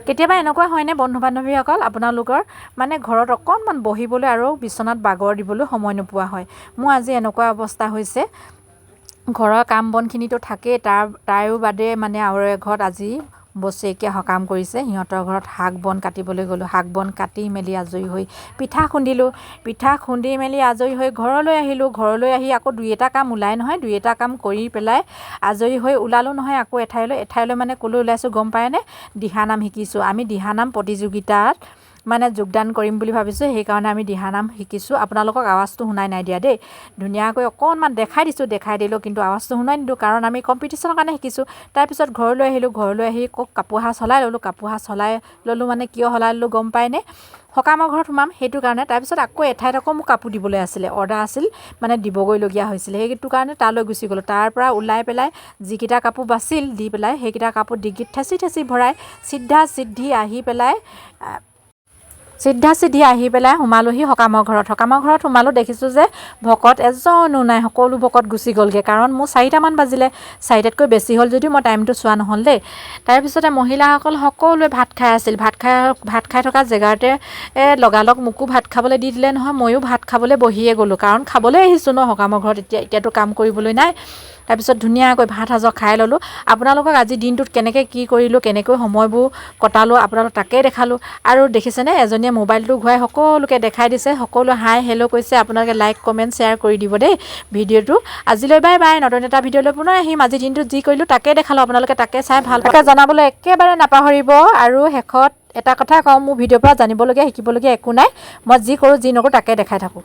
কেতিয়াবা এনেকুৱা হয়নে বন্ধু বান্ধৱীসকল, আপোনালোকৰ মানে ঘৰত অকণমান বহিবলৈ আৰু বিচনাত বাগৰ দিবলৈ সময় নোপোৱা হয়? মোৰ আজি এনেকুৱা অৱস্থা হৈছে। ঘৰৰ কাম বনখিনিতো থাকেই, তাৰো বাদে মানে আৰু এঘৰত আজি বছেৰেকীয়া সকাম কৰিছে, সিহঁতৰ ঘৰত শাক বন কাটিবলৈ গ'লোঁ। শাক বন কাটি মেলি আজৰি হৈ পিঠা খুন্দিলোঁ। পিঠা খুন্দি মেলি আজৰি হৈ ঘৰলৈ আহিলোঁ। ঘৰলৈ আহি আকৌ দুই এটা কাম ওলাই নহয়, দুই এটা কাম কৰি পেলাই আজৰি হৈ ওলালোঁ নহয় আকৌ এঠাইলৈ। এঠাইলৈ মানে ক'লৈ ওলাইছোঁ গম পায়নে? দিহানাম শিকিছোঁ আমি। দিহানাম প্ৰতিযোগিতাত মানে যোগদান কৰিম বুলি ভাবিছোঁ, সেইকাৰণে আমি দিহানাম শিকিছোঁ। আপোনালোকক আৱাজটো শুনাই নাই দিয়া দেই, ধুনীয়াকৈ অকণমান দেখাই দিছোঁ, দেখাই দিলোঁ কিন্তু আৱাজটো শুনাই নিদিওঁ, কাৰণ আমি কম্পিটিশ্যনৰ কাৰণে শিকিছোঁ। তাৰপিছত ঘৰলৈ আহিলোঁ। ঘৰলৈ আহি আকৌ কাপোৰ সাজ সলাই ল'লোঁ। কাপোৰ সাজ সলাই ল'লোঁ মানে কিয় সলাই ল'লোঁ গম পায়নে? সকামৰ ঘৰত সোমাম, সেইটো কাৰণে। তাৰপিছত আকৌ এঠাইত আকৌ মোক কাপোৰ দিবলৈ আছিলে, অৰ্ডাৰ আছিল, মানে দিবগৈলগীয়া হৈছিলে, সেইটো কাৰণে তালৈ গুচি গ'লোঁ। তাৰ পৰা ওলাই পেলাই যিকেইটা কাপোৰ বাছিল দি পেলাই সেইকেইটা কাপোৰ ডিগ্গিত ঠেচি ঠেচি ভৰাই চিধা চিধি আহি পেলাই সোমালোহি সকামৰ ঘৰত। সকামৰ ঘৰত সোমালোঁ, দেখিছোঁ যে ভকত এজনো নাই, সকলো ভকত গুচি গ'লগৈ। কাৰণ মোৰ 4টামান বাজিলে, 4টাতকৈ বেছি হ'ল যদিও মই টাইমটো চোৱা নহ'ল দেই। তাৰপিছতে মহিলাসকল সকলোৱে ভাত খাই আছিল। ভাত খাই থকা জেগাতে লগালগ মোকো ভাত খাবলৈ দি দিলে নহয়। ময়ো ভাত খাবলৈ বহিয়ে গ'লোঁ, কাৰণ খাবলৈ আহিছোঁ ন সকামৰ ঘৰত, এতিয়া এতিয়াতো কাম কৰিবলৈ নাই। তাৰপিছত ধুনীয়াকৈ ভাত সাজৰ খাই ল'লোঁ। আপোনালোকক আজি দিনটোত কেনেকৈ কি কৰিলোঁ, কেনেকৈ সময়বোৰ কটালোঁ, আপোনালোক তাকেই দেখালোঁ। আৰু দেখিছেনে, এজনীয়ে মোবাইলটো ঘূৰাই সকলোকে দেখাই দিছে, সকলোৱে হাই হেল্ল' কৈছে। আপোনালোকে লাইক, কমেণ্ট, শ্বেয়াৰ কৰি দিব দেই ভিডিঅ'টো। আজিলৈ বাই বাই, নতুন এটা ভিডিঅ'লৈ পুনৰ আহিম। আজি দিনটোত যি কৰিলোঁ তাকে দেখালোঁ, আপোনালোকে তাকে চাই ভাল পালে জনাবলৈ একেবাৰে নাপাহৰিব। আৰু শেষত এটা কথা কওঁ, মোৰ ভিডিঅ'ৰ পৰা জানিবলগীয়া, শিকিবলগীয়া একো নাই। মই যি কৰোঁ যি নকৰোঁ তাকে দেখাই থাকোঁ।